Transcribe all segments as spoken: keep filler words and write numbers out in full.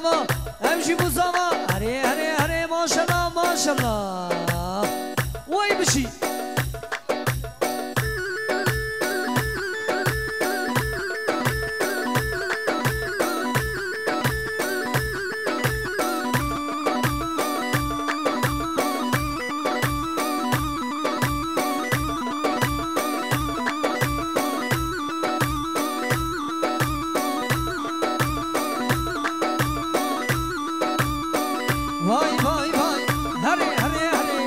Ev jî bû zava. Erê, erê, erê, maşallah, maşallah. Wey bijî. Vay, vay, vay. Herê, herê, herê.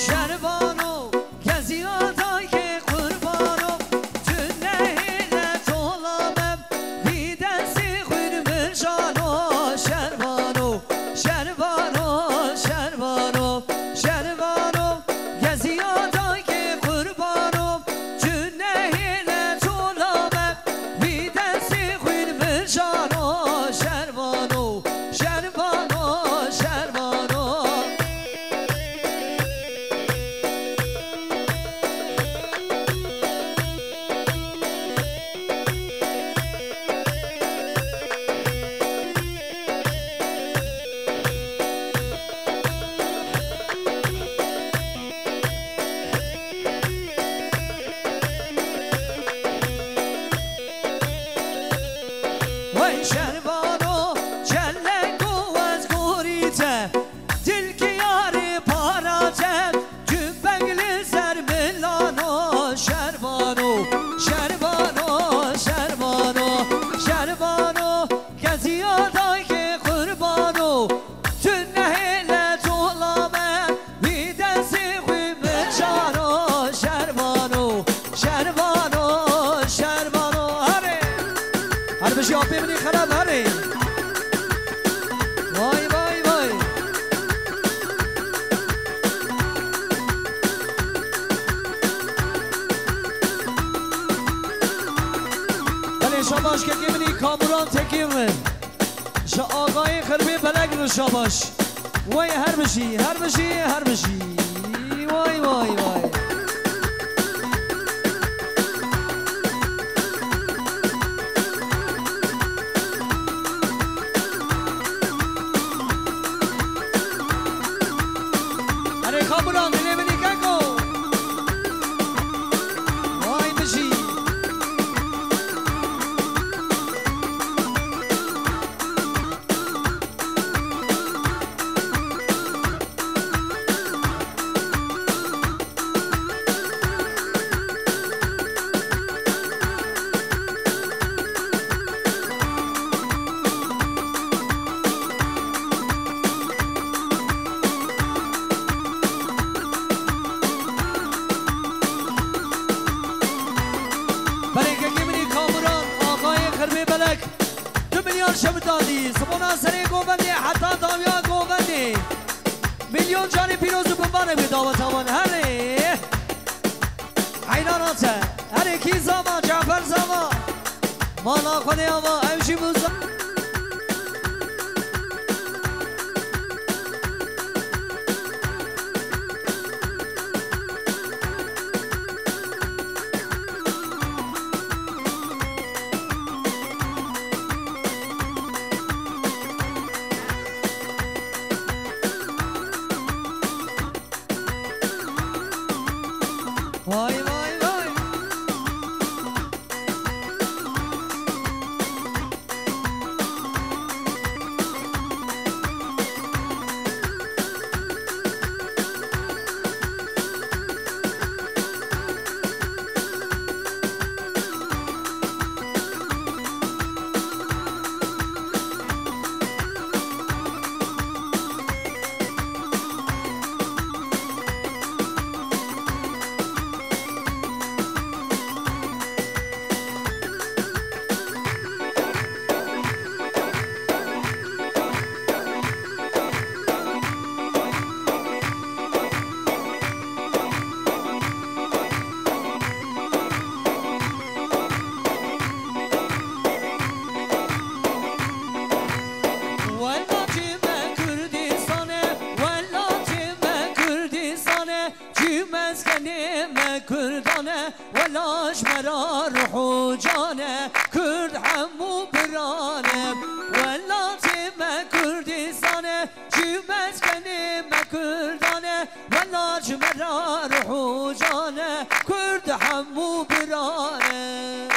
Şervano, keziya dayê qurbano, tu nehêle tola me, vî destê xwîn min jano. Şervano, şervano, şervano, şervano, keziya dayê qurbano, tu nehêle tola me, vî destê xwîn min jano. Şervano, şervano, şervano. Wey şervano, çeleko ez gorî te, dilkî yarê para te, tüfeng li ser milano. Şervano, şervano, şervano, şervano, keziya dayê qurbano, tu nehêle tola me, vî destê xwîn min jano. Şervano, şervano, şervano. Herê. Her bijî apê min ê xerab herê. Vay, vay, vay. Belê şabaş kekê min ê Kamuran Tekî min. Ji agayê Xirbê Belek re şabaş. Wey her bijî, her bijî, her bijî. Way, way, way. Erê Kamuran, dilê min î keko. Way bijî. Belê kekê min ê Kamuran, agayê Xirbê Belek. Du milyar şemitandî, sibona serê govendê heta dawiya govendê. Milyon canê pîroz û binbanek bê daweta wan. Herê. Eynana te. Herê kî zava, Cafer zava. Mala xwe de ava, ew jî bû za- Vay, vay, vay. Ji me re ruh û can e, Kurd hemû biran e. Welatê me Kurdistan e, ji meskenê me Kurdan e. Welat ji me re ruh û can e, Kurd hemû biran e.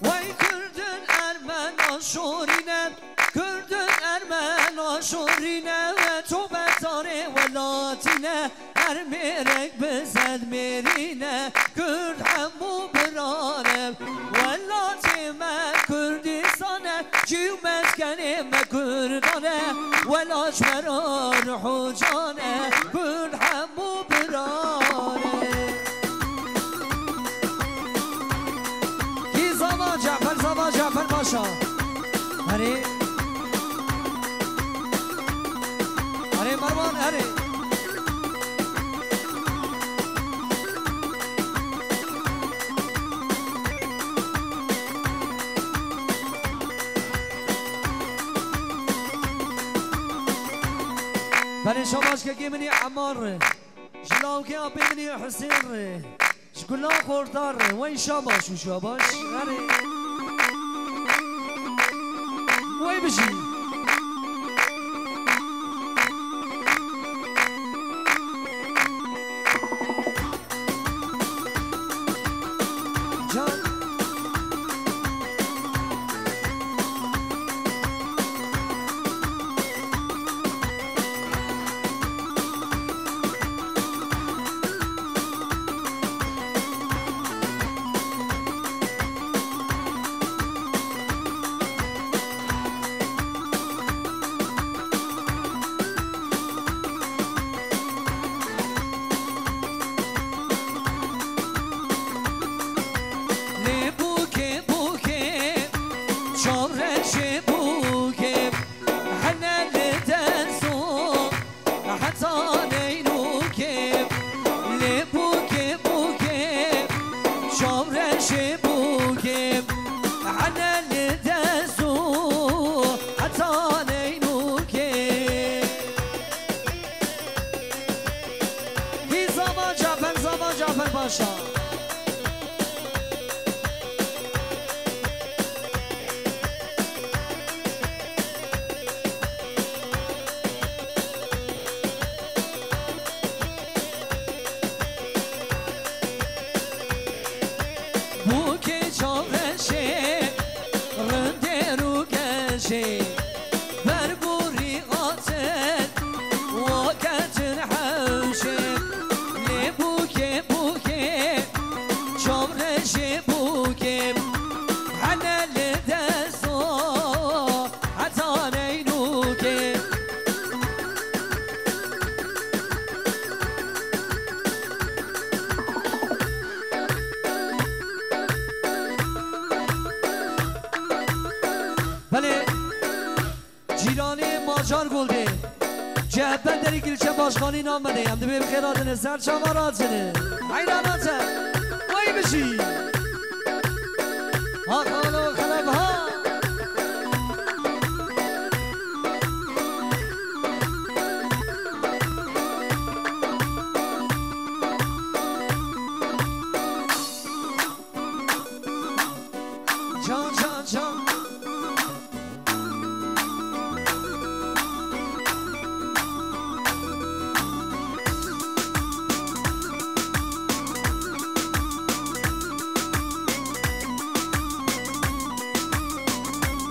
Wey Kurdin Ermena şorîne, Kurdin Ermena şorîne, we to betarê welatîne, her mêrek bi sed mêrîne, Kurd hemû biran e, welatê me Kurdistan e, cî û meskenê me Kurdan e, welat ji me re ruh û can e, Kurd hemû biran e. Kî Zava Cafer, Zava Cafer Paşa. Erê. Erê Merwan, erê. Belê şabaş kekê min ê Emar. Ji lawkê apê min ê Husên re, ji Gulan Xortar re, wey şabaş û şabaş. Erê. Wey bijî. Can. Lê bûkê, bûkê, çavreşê bûkê, hene li dest û heta neynûkê. Lê bûkê, bûkê, çavreşê bûkê, hene li dest û heta neynûkê. Hî Zava Cafer, Zava Cafer Paşa. Bûkê çavreşê, rindêr û geşê, ber gorî hatin, wa ketin hewşê. Lê bûkê, bûkê, çavreşê bûkê, hene li dest û heta neynûkê. Belê, cîranê Macar Goldê, C H P Derî Gilçe Başkanî Namedê, em dibê bi xêr hatine, ser çava ratine. Heyranate, wey bijî. Ha xalo xelef ha. Can, can, can.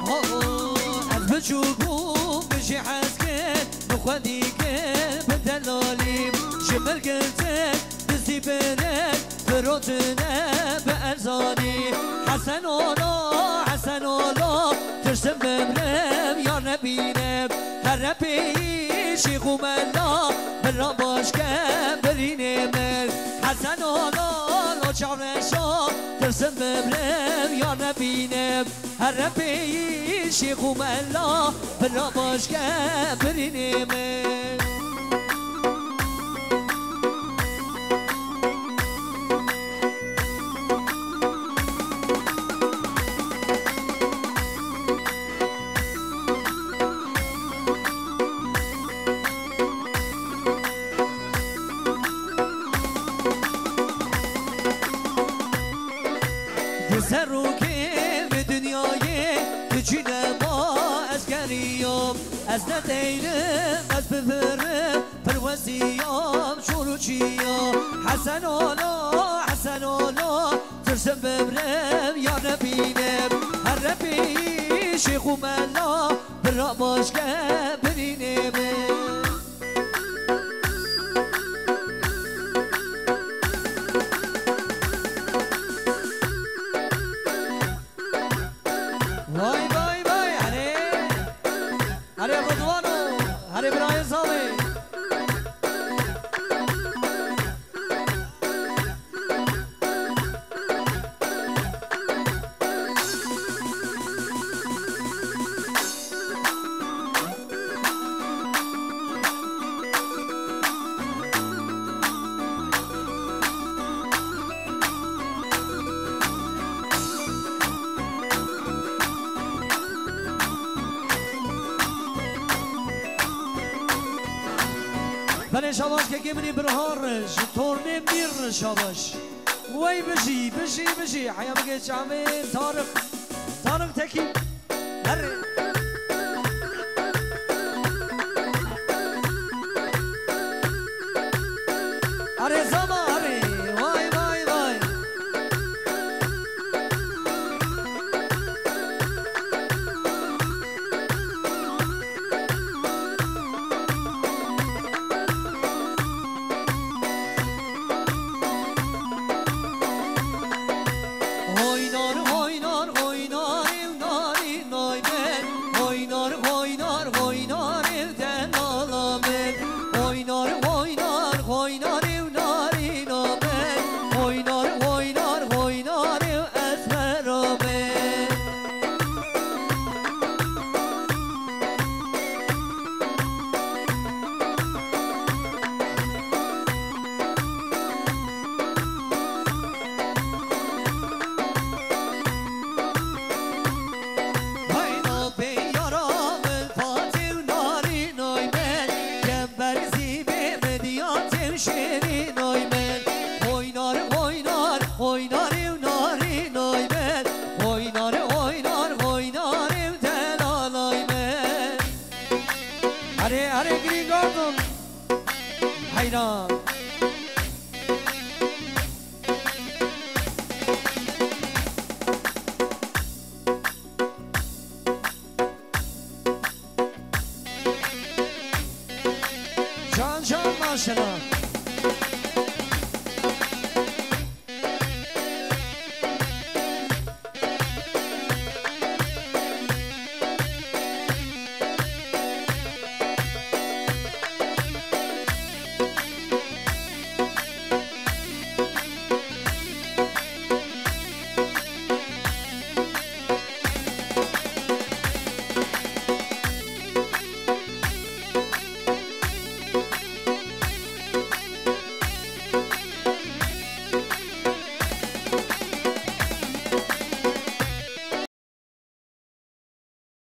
Ho, ez biçûk bûm, min jî hez kir, bi xwedî kir, bi delalî, ji min girtin, dizî birin, firotine bi erzanî. Hesen ola, Hesen ola, tirsim bimrim, yar nebînim, here pêyî Şêx û mela, bira baş ke birînê min. Hesen û Lolo çavreşa, tirsim bibrim yar nebînim. Here pêyî şêx û mela, bira baş ke birînê min. Di serokê vê dinyayê tu çi nema ez geriyam. Ez nedeynim, ez bivirim, pirweziyam şor û çiya. Hesen olo, Hesen olo, tirsim bibrim ya nebînim. Here pêyî şêx û mela, bira baş ke birînê min. Vay, vay, vay, herê. Herê Ridwano, herê birayê Zalê. Belê şabaş kekê min î birhar, ji tornê mîr şabaş. Wey bijî, bijî, bijî. Heya bigê çavê Tarık. Tarık Tekin. Herê. Herê zama herê. Vay, vay, vay. Hoynar, hoynar, hoynar ev narî nay min. Hoynar, hoynar, hoynar ev delala min. Hoynar, hoynar, hoynar ev narîna min. Hoynar, hoynar, hoynar ev ezmera min. Hay navê yara min Fatê û Narînay min, Kember Zîbê min, Diyatê û Şêrînay min. Hoynar, hoynar, hoynar ew Narînay min. Hoynar, hoynar, hoynar ew delalay min. Erê, erê, Green Garden. Heyran.